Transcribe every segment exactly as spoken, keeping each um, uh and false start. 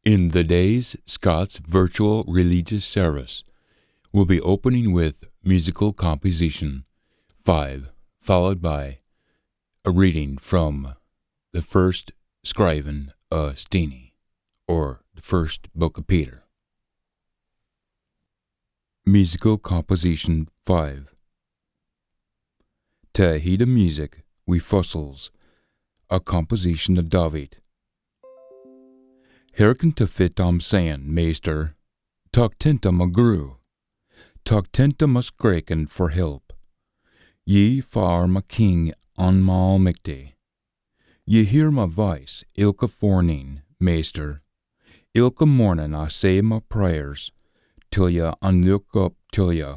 In the day's Scots virtual religious service will be opening with musical composition five, followed by a reading from the first scriven o Steenie, or the first book o Peter. Musical composition five. Tae heed o music wi fussels, a composition o David. Hearken tae fit A'm sayin, Maister, tak tent o ma grue, tak tent o ma scraikin for help. Ye fa are ma king an ma Almichty. Ye hear ma voice ilka forenoon, Maister. Ilka mornin I say ma prayers till ye an look up till ye.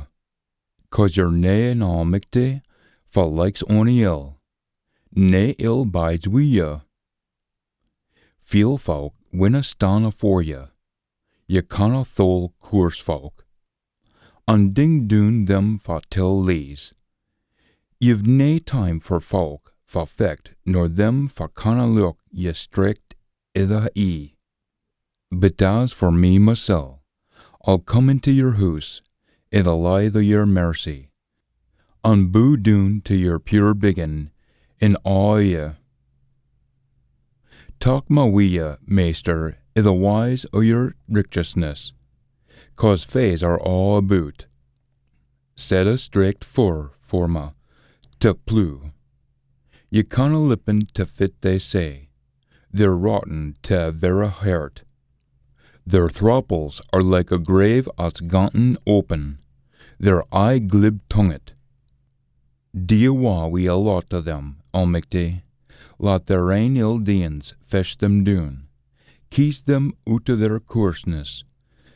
Cause ye're nae an Almichty fa likes ony ill. Nae ill bides wi ye. Feel fowk winna stan afore ye. Ye canna thole coorse fowk. An ding doon them fa tell lees. Ye've nae time for fowk fa fecht nor them fa canna look ye straicht i the ee. But as for me masel, I'll come intae yer hoose i the licht o yer mercy, an boo doon tae yer pure biggin in awe o ye. Tak ma wi ye, Maister, i the wyes o yer richteousness, cause faes are aa aboot. Set a straicht fur for ma tae plew. Ye canna lippen tae fit they say. They're rotten tae a verra hairt. Their thrapples are like a grave at's gotten open. They're aye glib-tongued. Dee awa wi a lot o them, Almichty. Lat their ain ill deeins fesh them doon. Kees them oot o their coorseness,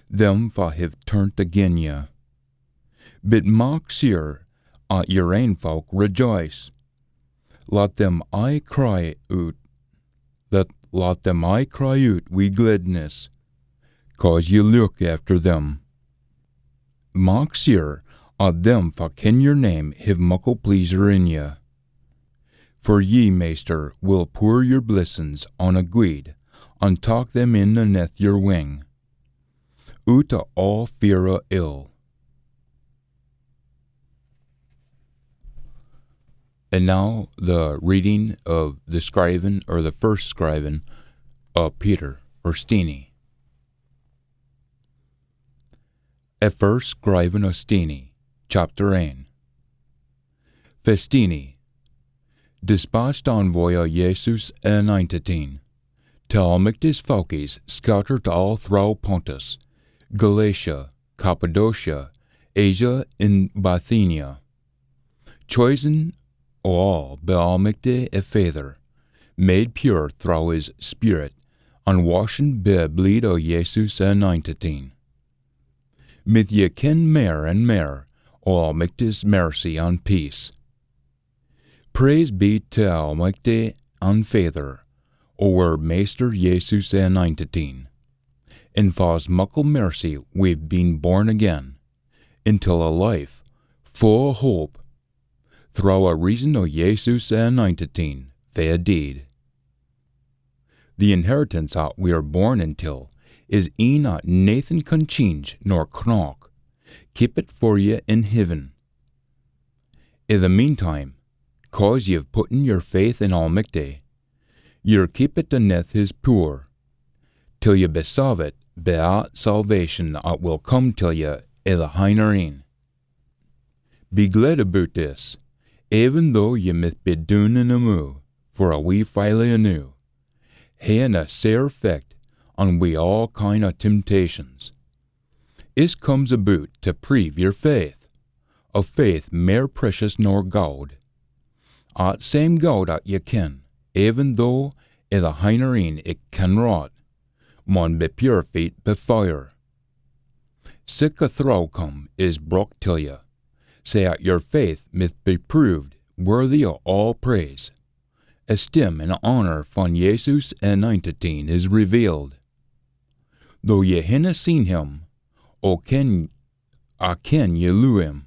them fa hiv turnt agin ye. But mak seer at yer ain fowk rejoice. Lat them aye cry oot, lat, lat them aye cry oot wi gledness, cause ye look efter them. Mak seer at them fa ken yer name hiv muckle pleasure in ye. For ye, Maister, will pour yer blissins on a gweed, an tak them in aneth yer wing, oot o aa fear o ill. And now the reading of the scriven, or the first scriven, o Peter, or Steenie. A first scriven o Steenie, chapter ane. Fae Steenie, despatched envoy o Jesus Anointed Een, till Almichty's fowkies scattered aa throwe Pontus, Galatia, Cappadocia, Asia, an Bithynia. Chosen o aa by Almichty a Faither, made pure throwe his Spirit, an washen by a bleed o Jesus Anointed Een. Mith ye ken mair an mair o Almichty's mercy an peace. Praise be tae Almichty an Faither o wir Maister Jesus Anointed Een, in fa's muckle mercy we've been born again, intil a life fu o hope, throwe a reason o Jesus Anointed Een fae a deid. The inheritance at we are born intil is een at naething can change nor cnock. Keep it for ye in heaven. I the meantime, cause ye've putten yer faith in Almichty, ye're keepit aneth his pooer, till ye be savit by at salvation at will come till ye i the hinner een. Be gled aboot this, even though ye mith be doon in a moo for a wee file eenoo, haein a sair fecht on wi aa kind o temptations. Is comes aboot tae prove yer faith, a faith mair precious nor gowd. At same gowd at ye ken, even though i the hinner een it can rot, maun be purifiet by fire. Sic a throwcome is brocht till ye, sae at yer faith mith be proved worthy o aa praise, esteem an honour fan Jesus Anointed Een is revealed. Though ye hinna seen him, O ken, A ken ye loo him.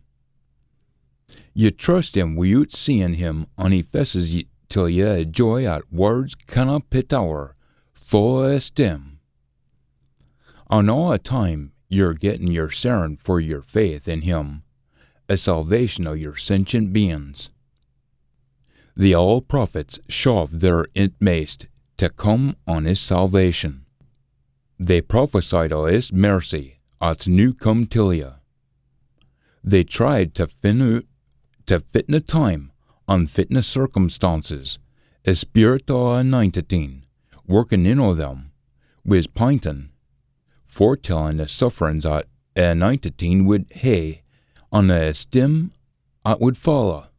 Ye trust him wi'oot seein him, an he fesses ye, till ye a joy at wirds canna pit ower, fu o esteem. An aa e time ye're gettin yer sairin for yer faith in him, e salvation o yer sentient beins. The aul prophets shaved their intmaist tae come on is salvation. They prophesied o is mercy at's noo come till ye. They tried tae fin oot, tae fitna time an fitna circumstances, e Spirit o e Anointit Een, workin in o them, wis pintin, foretellin e sufferins at e Anointit Een wid hae, an e esteem at wid folla.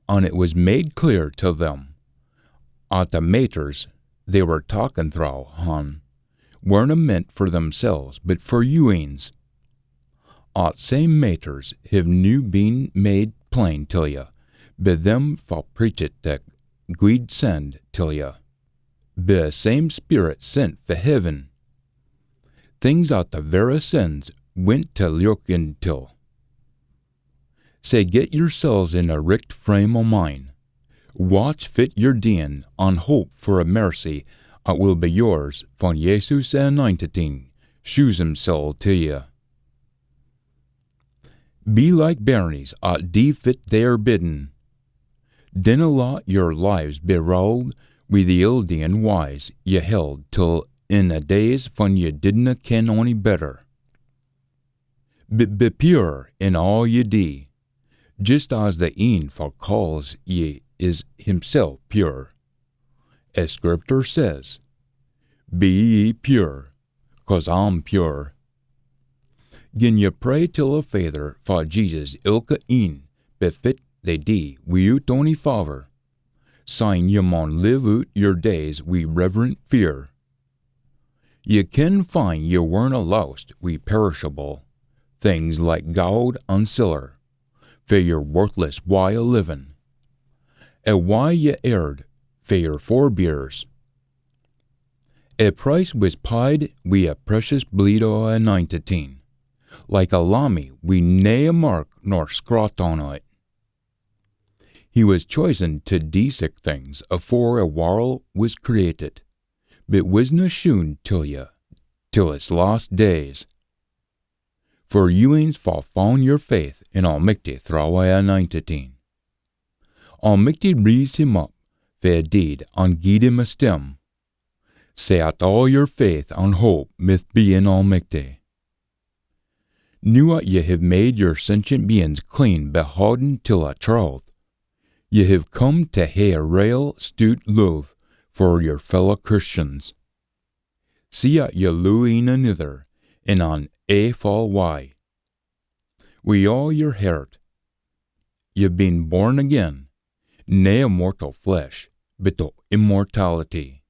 An it wis made clear till them at e maitters they were talkin throwe han werena meant for themsels, but for you eens. At same maitters hiv noo been made plain till ye, bi them fa preached e gweed send till ye, bi e same Spirit sent fae heaven. Things at e verra sends wint tae look intil. Sae get yersels in a richt frame o mind. Watch fit ye're deein, an hope for e mercy at will be yours fan Jesus e Anointit Een shews himsel till ye. Be like bairnies at dee fit they're bidden. Dinna lat yer lives be rowled wi e ill-deein wyes ye held till in e days fan ye didna ken ony better. Be, be pure in aa ye dee, jist as e een fa caas ye is himsel pure. E Scriptur says, "Be ye pure, cause A'm pure." Gin ye pray till e Faither fa judges ilka een bi fit they dee wi'oot ony favour, syne ye maun live oot yer days wi reverent fear. Ye ken fine ye werena lowsed wi perishable things like gowd an siller, fae yer worthless wye o livin, e wye ye heired fae yer forebears. E price wis peyed wi e precious bleed o e Anointit Een, like a lammie wi nae a mark nor scrat on it. He wis chosen tae dee sic things afore e warl wis creatit, but wisna shewn till ye till is last days. For you eens fa found yer faith in Almichty throwe e Anointit Een. Almichty reesed him up fae e deid an gied him esteem, sae at aa yer faith an hope mith be in Almichty. Noo at ye hiv made yer sentient beins clean bi haudin till e trowth, ye hiv come tae hae a rale stoot love for yer fella Christians. See at ye loo een anither in an aefaul wye. Wi aa yer hert, ye've been born again, nae o mortal flesh, but o immortality,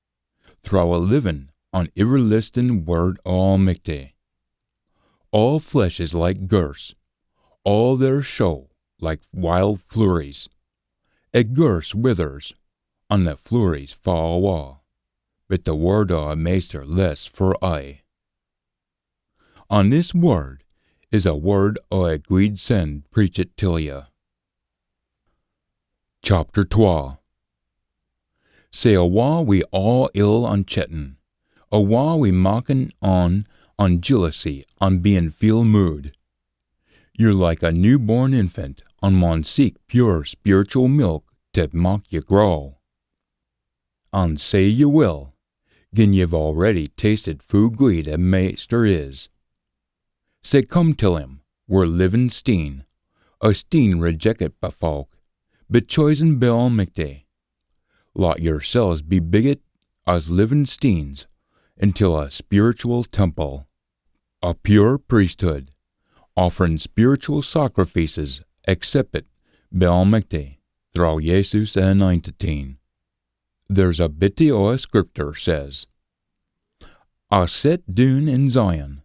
throwe e livin an iverlestin wird o Almichty. Aa flesh is like girse, aa their show like wild flooeries. E girse withers, an e flooeries faa awa, but e wird o e Maister lasts for aye. An this wird is e wird o e gweed send preached till ye. Chapter twa. Sae awa wi aa ill an chettin, awa wi makkin on an jealousy an bein feel-mooed. Ye're like a new-born infant an maun seek pure spiritual milk tae mak ye grow. An sae ye will, gin ye've already tasted foo gweed e Maister is. Sae come till him, wir livin steen, a steen rejeckit bi fowk, but chosen bi Almichty. Lat yersels be biggit as livin steens intil a spiritual temple, a pure priesthood, offerin spiritual sacrifices acceptit bi Almichty throwe Jesus e Anointit Een. There's a bittie o e Scriptur says, "A set doon in Zion,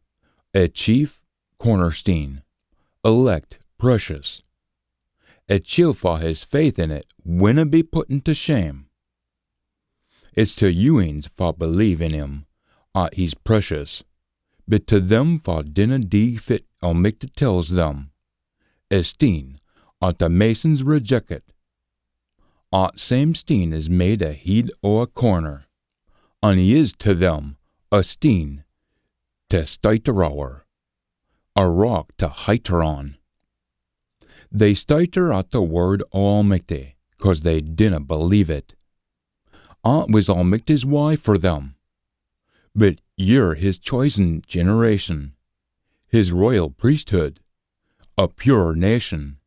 a chief corner steen, elect, precious. A chiel fa his faith in it winna be putten tae shame." It's tae you eens fa believe in him at he's precious, but tae them fa dinna dee fit Almichty tells them, a steen at e masons rejeckit, at same steen is made a heid o a corner, an he is tae them a steen tae styter ower, a rock tae hyter on. They styter at the word o Almichty, cause they dinna believe it. At wis Almichty's wye for them. But ye're his chosen generation, his royal priesthood, a pure nation,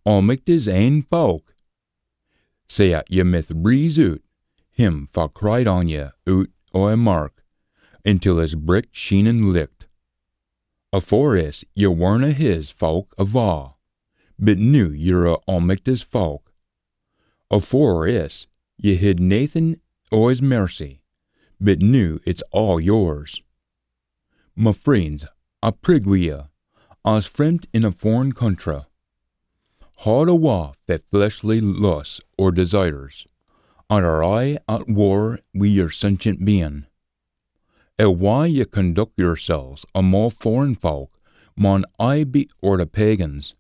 Almichty's ain folk, sae at ye mith reese oot him fa cried on ye oot o a mirk, intil his bricht sheenin licht. Afore iss ye werena his folk ava, but noo ye're a Almichty's folk. Afore iss ye hid naething o his mercy, but noo it's aa yours. Ma freens, I prig wi ye, as fremt in a foreign country, haud awa fae fleshly lusts or desires, an are aye at war wi yer sentient being. A wye ye conduct yersels amo foreign folk maun aye be, or the pagans,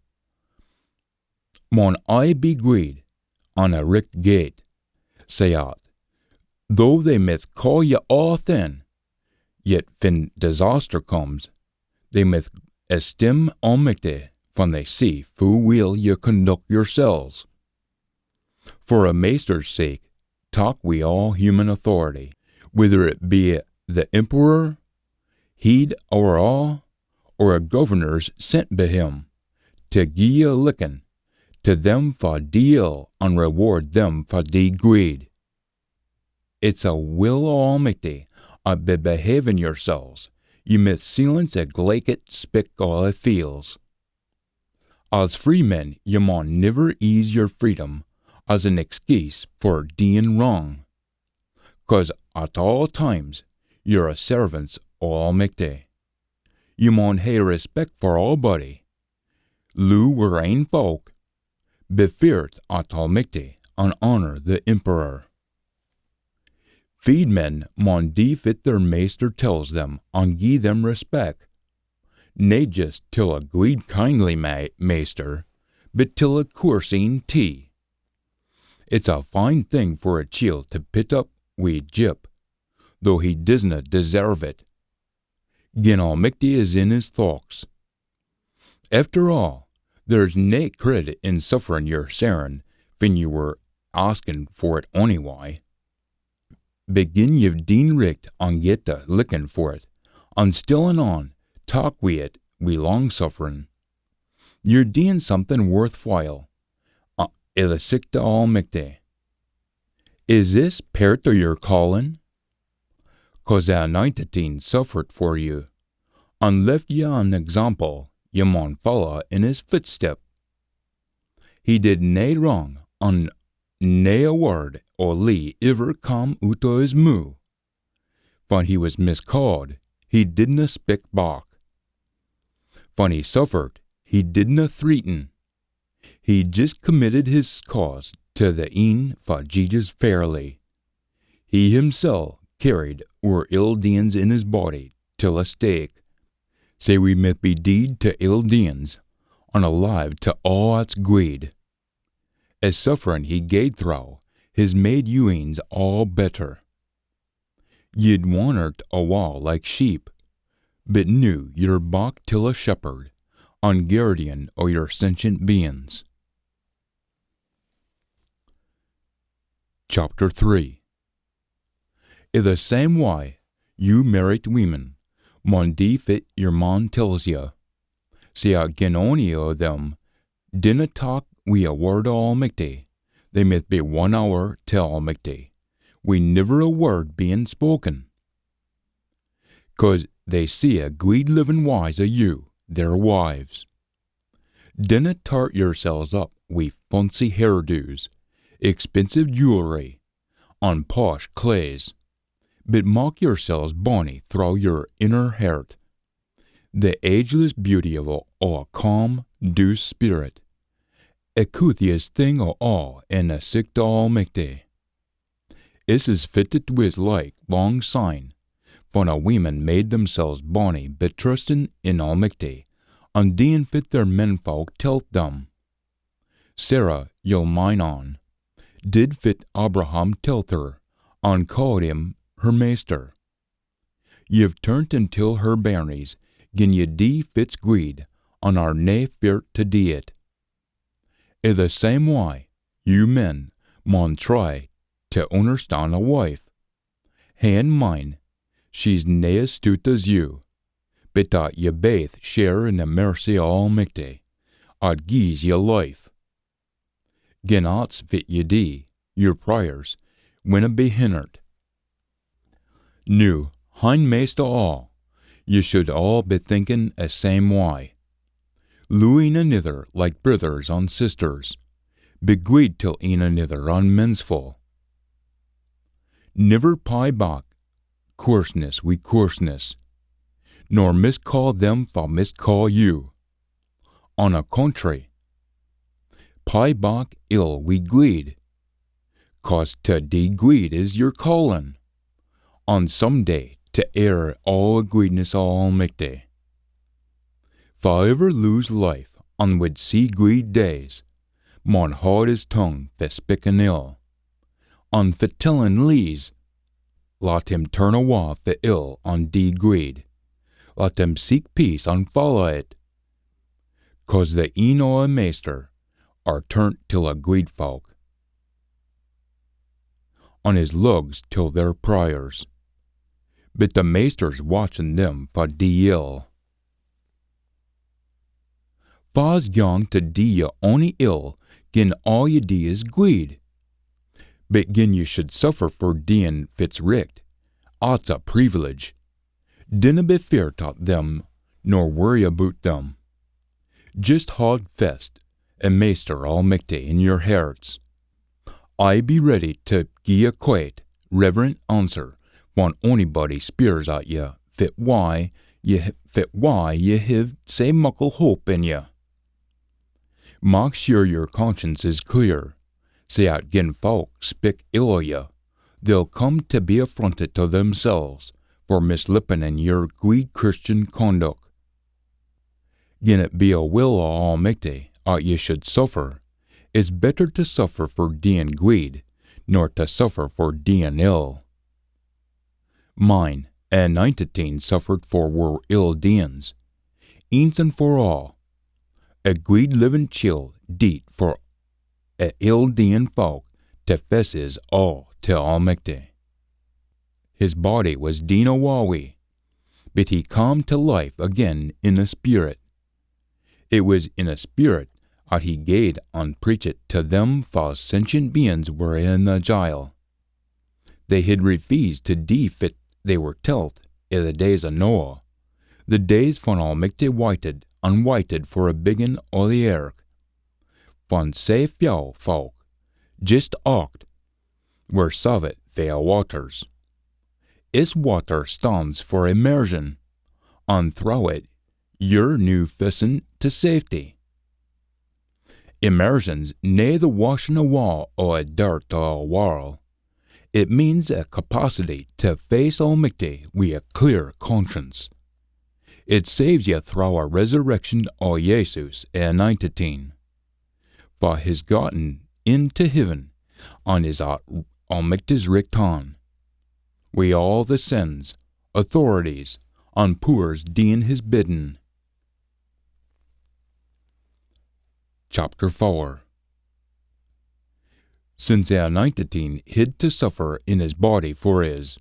maun aye be gweed an a richt gait, sae at, though they mith caa ye aathing, yet fin disaster comes, they mith esteem Almichty fan they see foo weel ye conduct yersels. For a Maister's sake, tak wi aa human authority, whether it be the Emperor, heid ower aa, or a governors sent bi him, tae gie a lickin tae them fa dee ill an reward them fa dee gweed. It's a will o Almichty at bi behavin yersels, ye mith silence a glaikit spik o a feels. As free men, ye maun niver eese yer freedom as an excuse for deein wrang, cause at aa times ye're a servants o Almichty. Ye maun hae respect for aabody, loo wir ain folk, be feart at Almichty, an honour the Emperor. Fee'd men maun dee fit their maister tells them, an gie them respect, nae jist till a gweed kindly ma-, maister, but till a coorse een tee. It's a fine thing for a chiel tae pit up wi gyp, though he disna deserve it, gin Almichty is in his thochts. Efter aa, there's nae credit in sufferin yer sairin fin ye were askin for it onywye. Begin ye've deen richt an get a lickin for it, an still an on, tak wi it wi lang sufferin. Ye're deein something worthwhile, uh, i the sicht o Almichty. Is this pairt o yer callin? Cause the Anointit Een suffered for you, an left ye an example ye maun follow in his footstep. He did nae wrang, an nae a word o lee iver cam oot o his moo. Fan he wis misca'd, he didna spik back. Fan he suffered, he didna threaten. He jist committed his cause tae the een fa judges fairly. He himsel cairried oor ill deeins in his body till a stake, sae we micht be deid tae ill deeins, an alive tae aa at's gweed. A sufferin he gaed throwe his made you eens aa better. Ye'd wannert awa like sheep, but noo ye're back till a shepherd, an guardian o yer sentient beins. Chapter three. I the same wye, you mairriet weemen, maun dee fit yer man tells ye. Sae at gin ony o them dinna tak wi a word o Almichty, they micht be won ower till Almichty, wi niver a word bein spoken. Cause they see a gweed livin wyes o you, their wives. Dinna tart yersels up wi funcy hairdos, expensive jewellery, an posh claes, but mak yersels bonny throwe yer inner hert, the ageless beauty o a, o a calm, douce spirit, a couthiest thing o aa in a sicht o Almichty. Is is fit it wis like lang syne, fan a weemen made themsels bonny be trustin in Almichty, an deein fit their menfolk telt them. Sarah, ye'll mind on, did fit Abraham telt her, an caaed him her maister. Ye've turnt until her bairnies, gin ye dee fit's gweed, an are nae feart tae dee it. I the same wye, you men maun try tae unnerstan a wife. Hae in mind, she's nae as stoot as you, but that ye baith share in the mercy o Almichty, at gies ye life. Gin at's fit ye dee, your prayers winna be hinnert. Noo, hinmaist o aa, ye should aa be thinkin a same wye. Loo een anither like brithers an sisters. Be gweed till een anither an mensful. Niver pey back coorseness wi coorseness, nor miscaa them fa miscaa you. On a contrary, pey back ill wi gweed, cause tae dee gweed is your callin, an some day tae heir aa a gweedness o Almichty. Fa iver loos life an wid see gweed days, maun haud his tongue fae spikkin ill, an fae tellin lees. Lat him turn awa fae ill an dee gweed. Lat him seek peace an follow it. Cause the een o a Maister are turnt till a gweed fowk, an his lugs till their prayers. But the Maister's watchin them fa dee ill. Fa's gaun tae dee ye ony ill gin aa ye dee is gweed? But gin ye should suffer for deein fit's richt, at's a preevilege. Dinna be feart at them, nor worry aboot them. Jist haud fest a Maister Almichty in your herts. Aye be ready tae gie a quaet, reverent answer fan onybody speirs at ye fit wye ye fit wye ye hiv sae muckle hope in ye. Mak sure your conscience is clear, sae at gin fowk spik ill o ye, they'll come tae be affrontit tae themsels for mislippenin your gweed Christian conduct. Gin it be a will o Almichty at ye should suffer, it's better tae suffer for deein gweed nor tae suffer for deein ill. Mine, a Anointit Een suffered for wir ill deeins, eence an for aa. A gweed livin chiel deet for a ill deein fowk tae fess his aa tae Almichty. His body wis deen awa wi, but he cam tae life again in a speerit. It wis in a speerit at he gaed an preached tae them fa's sentient beins were in a jile. They hid refeesed tae dee fit they were telt i the days o Noah, the days fan Almichty wytit an wytit for a biggin o the airk, fan sae fyow fowk, jist aucht, were savit fae a waters. Is water stands for immersion, an throwe it ye're noo fessen tae safety. Immersion's nae the washin awa o a dirt o a warl. It means a capacity tae face Almichty wi a clear conscience. It saves ye throwe a resurrection o Jesus a Anointit Een, fa his gotten in tae heaven an is at Almichty's richt han, wi aa the sins, authorities, an pooers deein his biddin. Chapter fower. Since a Anointit Een hid tae suffer in his body for is,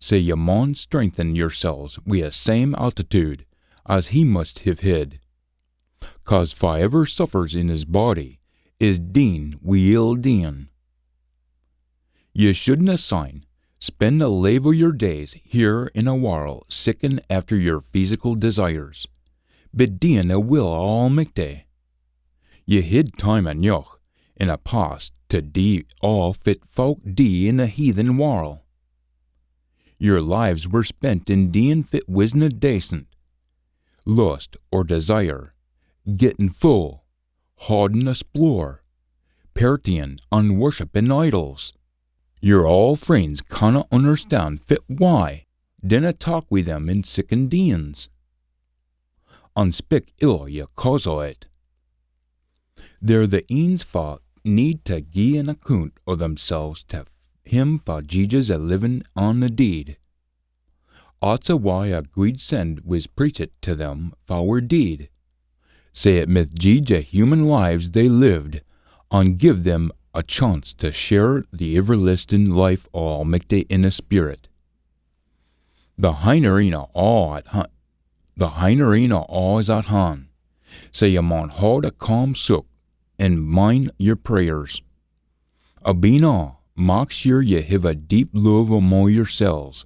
sae ye maun strengthen yersels wi a same attitude as he must hiv hid. Cause faever suffers in his body is deen wi ill deein. Ye shouldna syne spend the lave o yer days here in a warl seekin efter yer feesical desires, but deein a will o Almichty. Ye hid time eneuch in a past tae dee aa fit fowk dee in a heathen warl. Yer lives were spent in deein fit wisna dacent, lust or desire, gettin full, haudin a splore, pairtyin an worshippin idols. Yer aul freens canna unnerstan fit wye dinna tak wi them in siccan deeins, an spik ill o ye cause o it. They're the eens fa need tae gie an accoont o themsels tae him fa jeedges a livin an the deid. At's a why a guid send wis preached tae them fa were deid, sae it mith judge a human lives they lived, an gie them a chance tae share the iverlastin life o Almichty in a spirit. The hinner eyn o aa at ha-, the hinner eyn o aa is at han, sae ye maun haud a calm sough an mind yer prayers. Abeen aa, mak sure ye hiv a deep love amo yersels,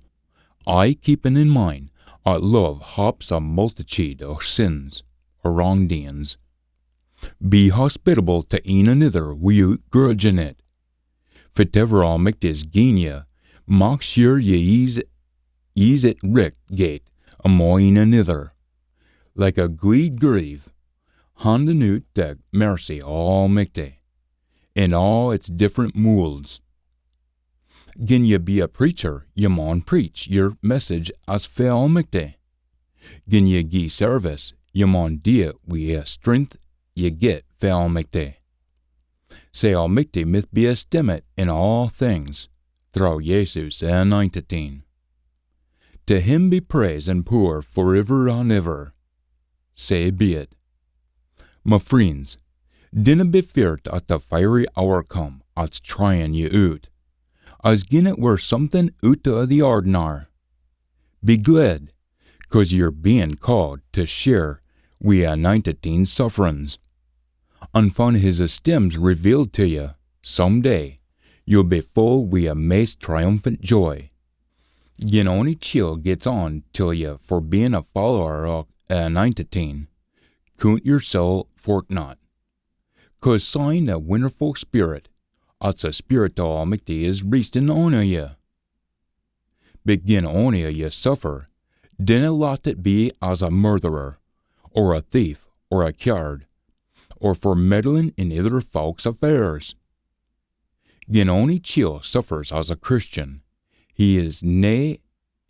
aye keepin in mind at love haps a multitude o sins, or wrangdeeins. Be hospitable tae een anither wi'oot grudgin it. Fitever Almichty's gien ye, mak sure ye eese, eese it richt gait amo een anither, like a guid grieve, handin oot the mercy o Almichty in aa its different moulds. Gin ye be a preacher, ye maun preach yer message as fae Almichty. Gin ye gie service, ye maun dee it wi a strength ye get fae Almichty, sae Almichty mith be esteemit in aa things, throwe Jesus the Anointit Een. Tae him be praise an pooer foriver an iver. Sae be it. Ma freens, dinna be feart at the fiery oor come at's tryin ye oot, as gin it were something oot o the ordinar. Be gled, cause ye're bein caad tae share wi Anointit Een's sufferins. An fan his esteem's revealed tae ye, some day, ye'll be full wi a maist triumphant joy. Gin ony chiel gets on till ye for bein a follower o Anointit Een, coont yersel fortunate, cause syne the winnerfu spirit, at's the spirit o Almichty, is reestin on ye. But gin ony o ye suffer, dinna lat it be as a murderer, or a thief, or a coward, or for meddlin in ither folks' affairs. Gin ony chiel suffers as a Christian, he is nae,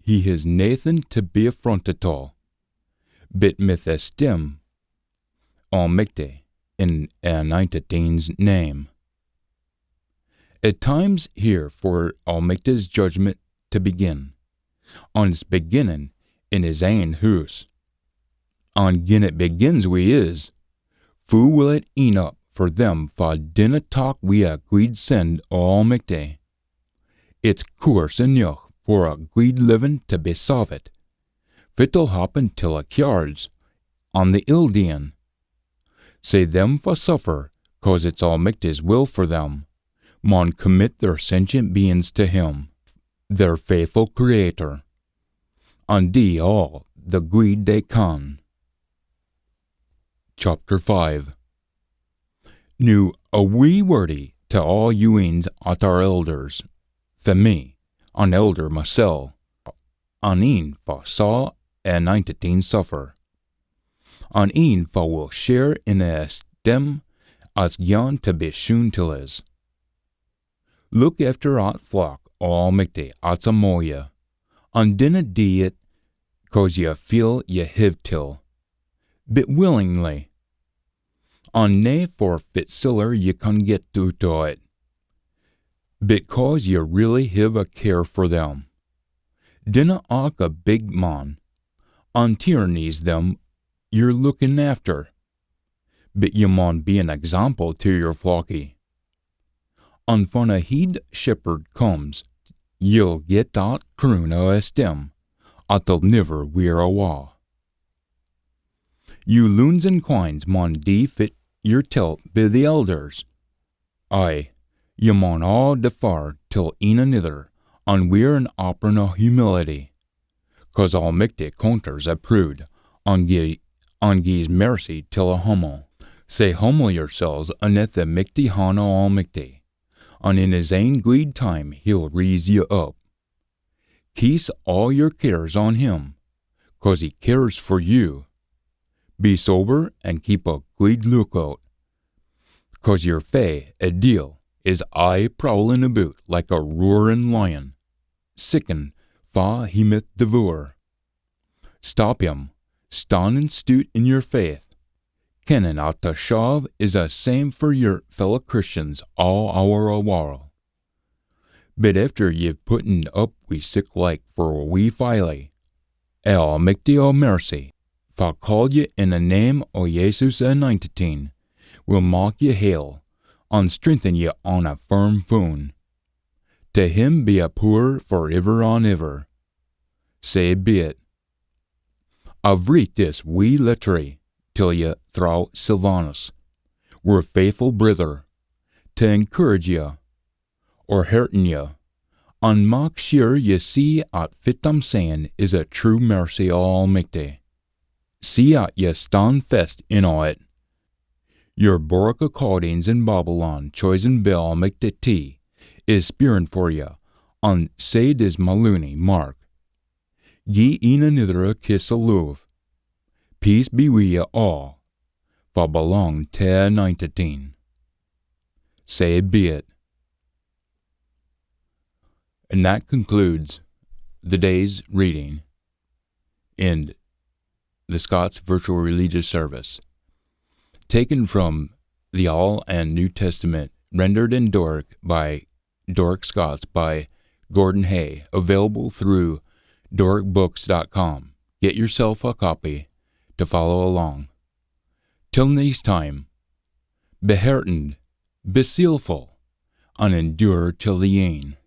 he his naething tae be affrontit o, but mith esteem Almichty in Anointit Een's name. A time's here for Almichty's judgment tae begin, an it's beginnin in his ain hoose. An gin it begins wi his, foo will it eyn up for them fa dinna tak wi a guid send o Almichty? It's coorse eneuch for a guid livin tae be savit. Fit'll happen till a kyards an the ill-deein? Sae them fa suffer, cause it's Almichty's will for them, maun commit their sentient beins tae him, their faithfu Creator, an dee aa the guid they can. Chapter five. Noo, a wee wordie tae aa you eens at are elders, fae me, an elder masel, an een fa saw Anointit Een suffer, an een fa will share in a esteem at's gyan tae be shoon till's. Look efter at flock o Almichty at's amo ye, an dinna dee it cause ye feel ye hiv till, but willingly, an nae for fit siller ye can get oot o it, but cause ye really hiv a care for them. Dinna ack a big man, an tyrannise them ye're lookin efter, but ye maun be an example tae yer flockie. An fan a heid shepherd comes, ye'll get that croon o esteem at'll niver weer awa. You loons an quines maun dee fit ye're telt bi the elders. Ay, ye maun aa defer till een anither, an weer an apron o humility, cause Almichty conters a prood, an gie-, an gies mercy till a hummle. Sae hummle yersels aneth the michty han o Almichty, an in his ain guid time he'll reese ye up. Kees aa yer cares on him, cause he cares for you. Be sober an keep a guid lookoot, cause yer fae, a deil, is aye prowlin aboot like a roarin lion, seekin fa he mith devoor. Stop him, stannin stoot in yer faith, kennin at the shaav is a same for yer fellow Christians aa ower a warl. But efter ye've putten up wi siclike for a wee filie, E Almichty o mercy, fa called ye in e name o Jesus Anointit Een, will mak ye hale, an strengthen ye on a firm foon. Tae him be a pooer for iver an iver. Sae be it. I've writ this wee littery till ye throwe Silvanus, wir faithful brither, tae encourage ye, or hearten ye, an mak sure ye see at fit I'm sayin is a true mercy o Almichty. See at ye stan fest in o it. Your Borwick accordings in Babylon, chosen by Almichty T, is speirin for ye, an sae is ma loonie, Mark. Gie een anither a kiss o love. Peace be wi ye aa, fa belong tae Anointit Een. Sae be it. And that concludes the day's reading in the Scots Virtual Religious Service, taken from the Aul and New Testament, rendered in Doric by Doric Scots by Gordon Hay, available through doric books dot com. Get yourself a copy to follow along. Till next time, be heartened, be zealful, and endure till the end.